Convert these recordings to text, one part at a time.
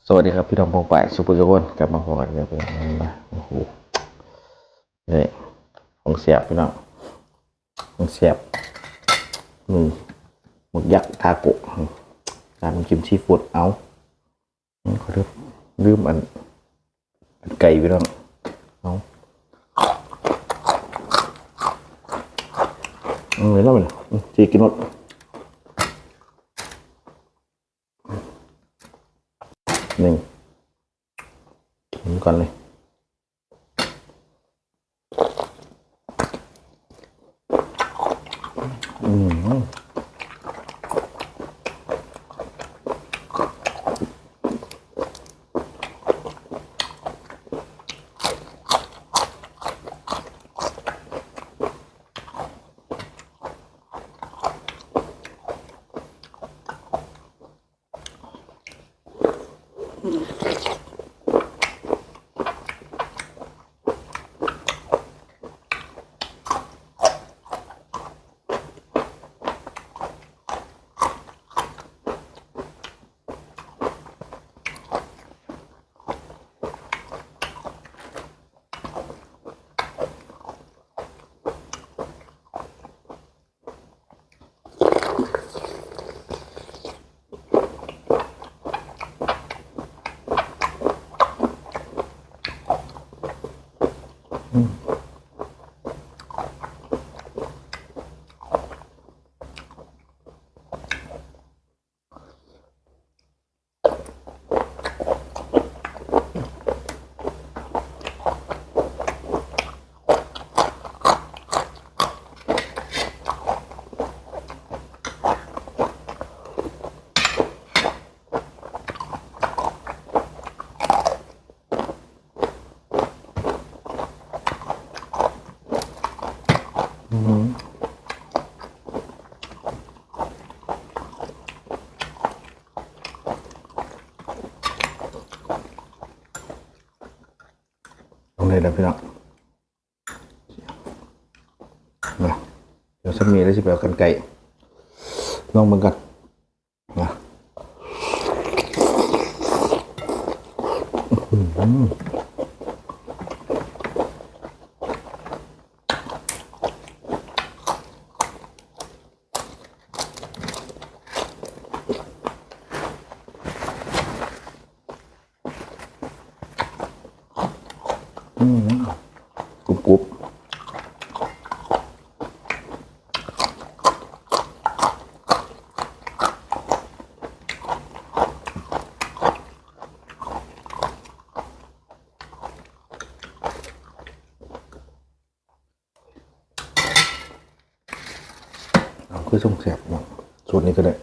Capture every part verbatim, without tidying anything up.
สวัสดีครับพี่น้องปองปายสุภุชคนกลับมาพบกันแล้วพี่น้องนะโอ้โหนี่ของแซ่บพี่น้องของแซ่บนี่หมึกยักษ์ทาโกะน้ำจิ้มซีฟู้ดเอาอืมขอโทษลืมอันอันไก่พี่น้องเอาอืมแล้วมันอืมจีกินหมด หนึ่งกินก่อนเลยอืมตรงนี้แหละพี่น้องนะเดี๋ยวสักมีแล้วจะไปเอากันไก่ลองมันกัน นะอืมกรุบกรุบเอาคือส่งแสบเนาะสูตรนี้ก็ได้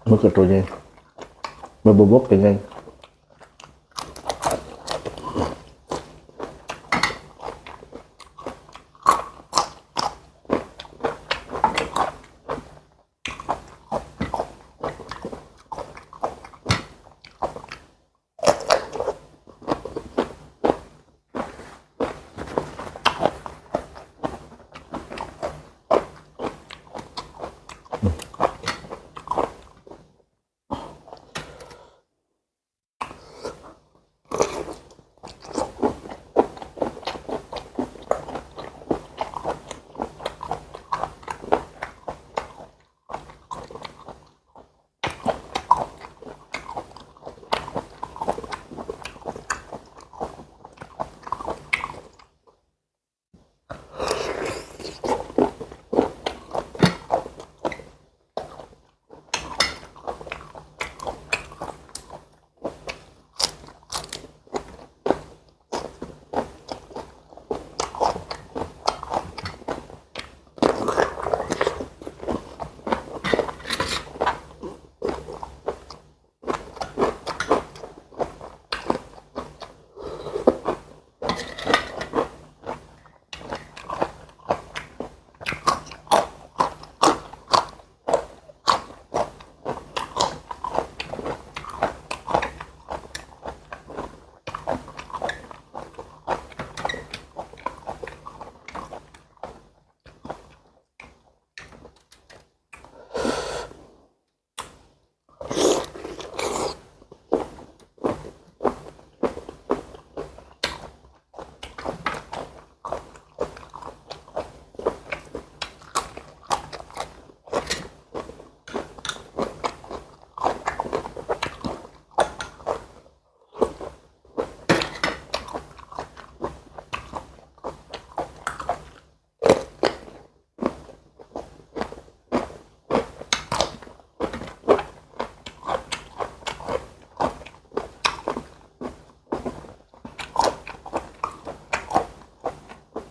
มันก็ตัวใหญ่มันบวบๆตัวใหญ่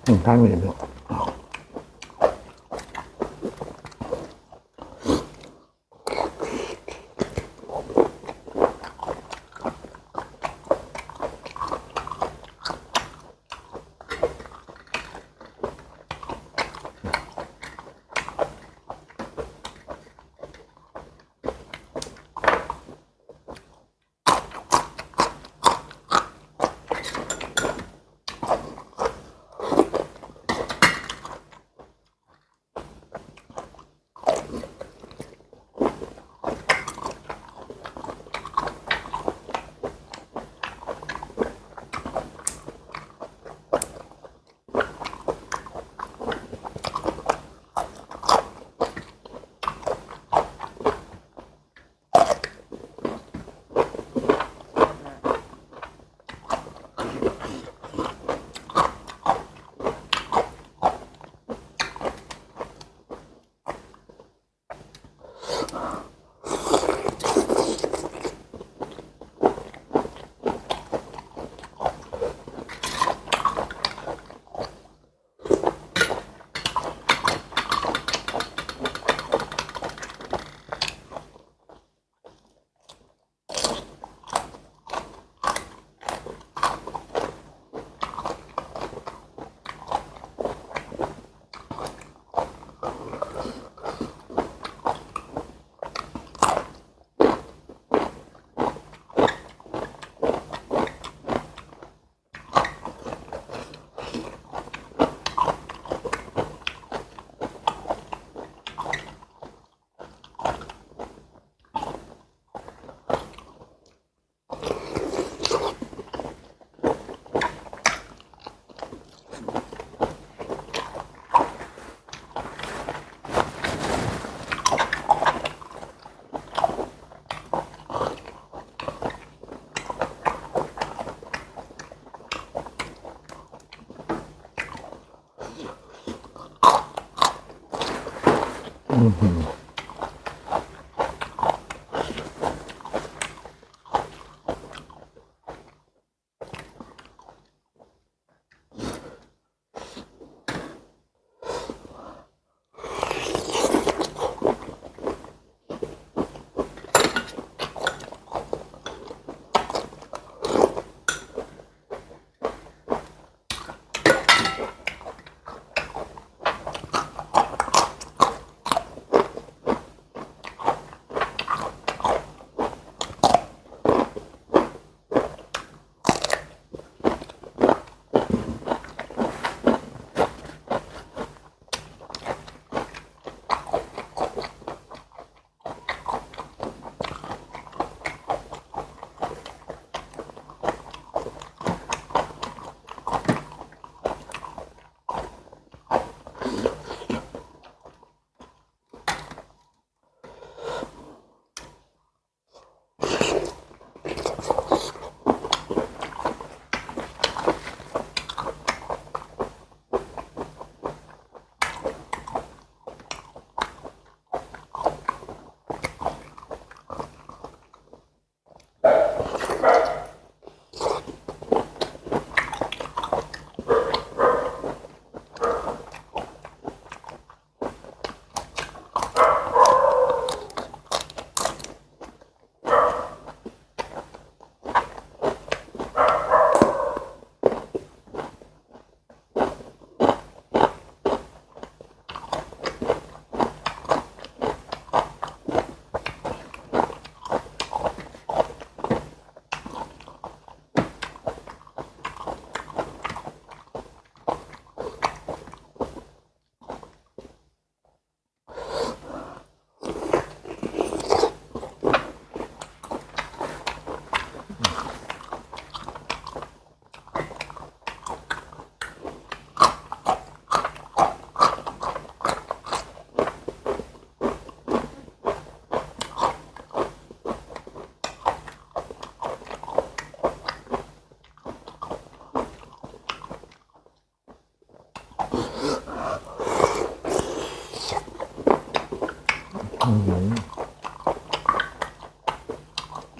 อืมข้างนี้เนาะ อืม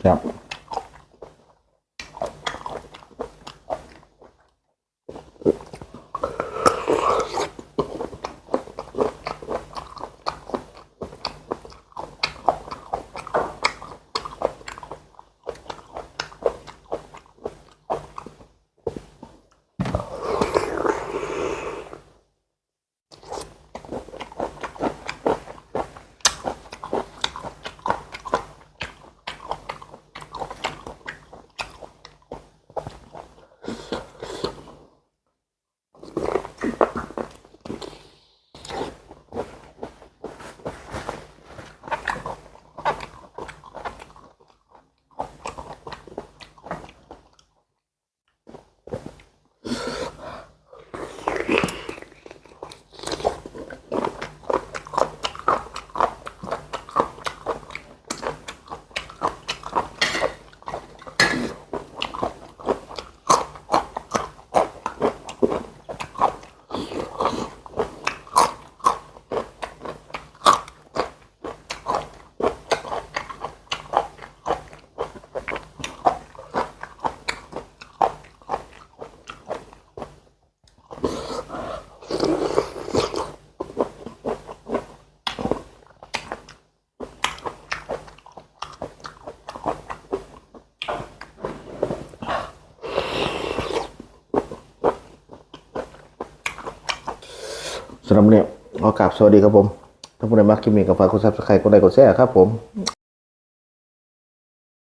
ครับ สำหรับมื้อนี้ขอกราบสวัสดีครับผม ถ้าผู้ใดมักคลิปนี้ก็ฝากกด Subscribe กดไลค์กดแชร์ครับผม